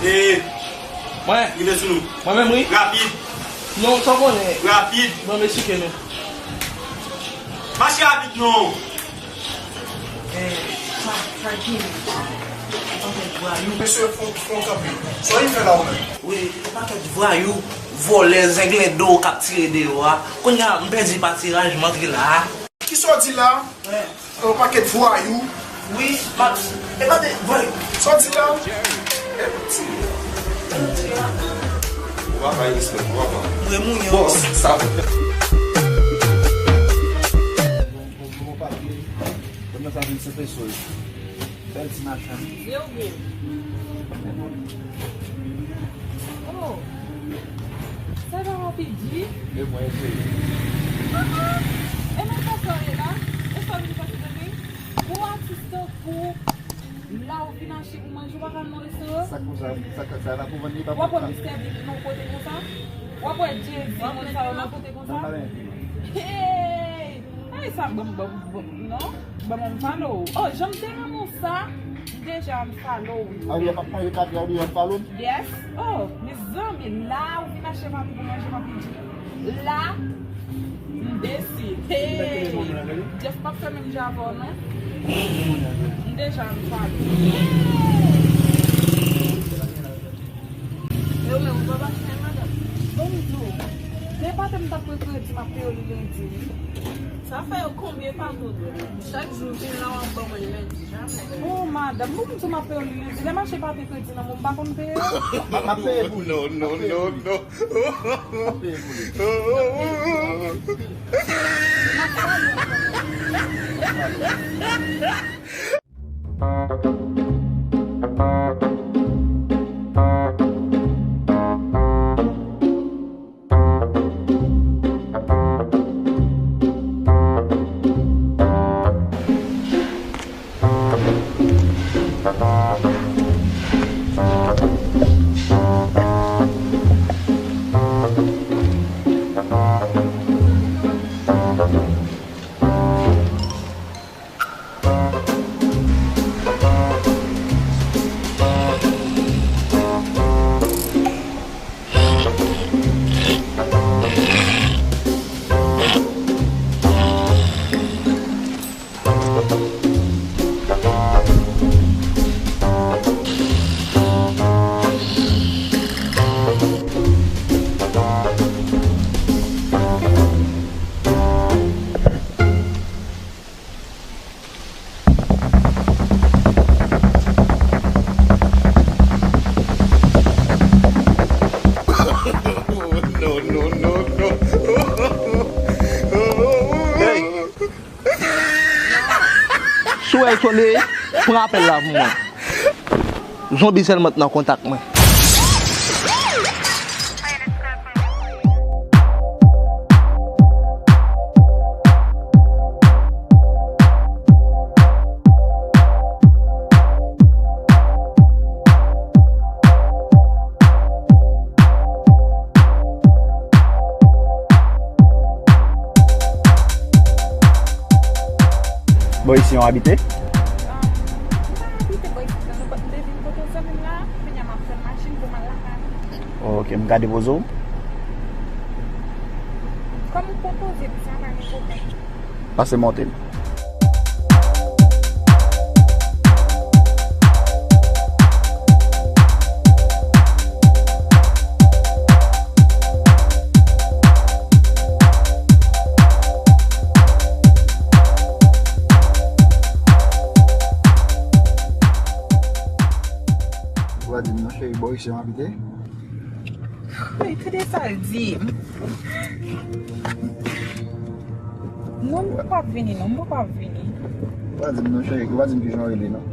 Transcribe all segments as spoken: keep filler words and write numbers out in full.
E, mwen, rive sou nou. Mwen menm, wi. Rapid. Non, sa w konnen. Rapid. Bon, mesye, ke nou. Mache rapid, non. Eh, sa, sa ki? Yon pakèt vwayou. Mesye, fon, fon kanpe. Sa w vin fè la, ou menm? Wi, yon pakèt vwayou, vòlè, zenglendo k ap tire deyò a. Kounye a, m pèdi patiraj, m antre la a. Kisa w di la? Yon pakèt vwayou. Wi, pa, e pa de vwayou. Sa w di la? E piti. Ou pa bay respè, ou pa bay. Mwen moun yo. Bòs, sa. Bon, bon, bon, papye. Kòman sa vin senpe soy? Bèl ti machann. Yo, bro. Oh. Sa va, Papi G? E mwen, e mwen. Ah, ah. E mwen, sa sa ye la? E sa vin pase tande? Pou atis tankou la ou vin achte pou manje, ou pa ka al nan restoran? Sa konsa, sa ka, sa la pou vann li pa. W ap wè Mistè Big nan kote konsa? W ap wè Jay-Z, moun sa yo nan kote konsa? Hey! Ay, sa bon, bon, bon, non? Ban mwen follow. Oh, jan m te renmen w sa, m deja unfollow wi. A, ou pa manje katya, ou deja unfollow m? Yes. Oh, mezanmi, la ou vin achte papi pou manje, Papi G. La, m desi. Hey! Jeff p ap fè menm jan avè w, non? M deja unfollow. Hey! E ou menm, ou pa pase nan madanm? Bon, m di w, depi m t ap pran kredi, m ap peye w li lendi, wi. Sa fè yo konbyen pa tou dwe? Chak jou vin la, w ap ban mwen lendi, jamè. Oh, madanm, bon, m di w m ap peye w li lendi. Lè m achte papye kredi nan men w, m pa konn peye w. M ap peye pou li. Non, non, non, non. M ap peye pou li. M ap peye pou li. No, no, no, no. Hey! Si w wè l sone, pran apèl la pou mwen. Zonbi sèlman t nan kontak mwen. Bò isi yon abite? Um, m pa abite bò isi, non, m te vin kote yon zanmi m la, kounye a m ap fè machin pou m al lakay mwen. Ok, m ka depoze w? Kòm ou pwopoze m sa, pa gen pwoblèm. Pase monte l. Ou pa di m non, cheri, bò isi m abite. Ey, tande sa l di m. Non, m poko ap vini, non, m poko ap vini. Ou pa di m non, cheri, ou pa di m kijan w rele, non.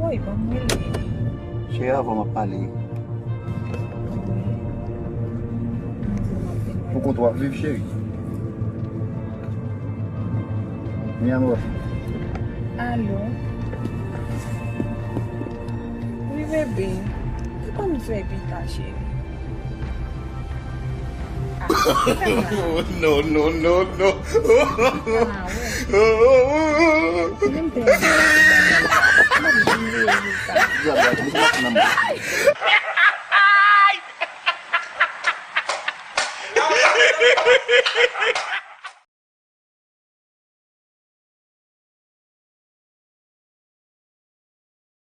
Woy, ban m rele. Cheri, avan m ap pale. Pou kont w ap viv, cheri. Mi amor. Alo. Wi, bebe. Ki kòm fè pita, cheri? Ah, no, no, no, no. Ah, wè. Menm te. M ap janm veye sa.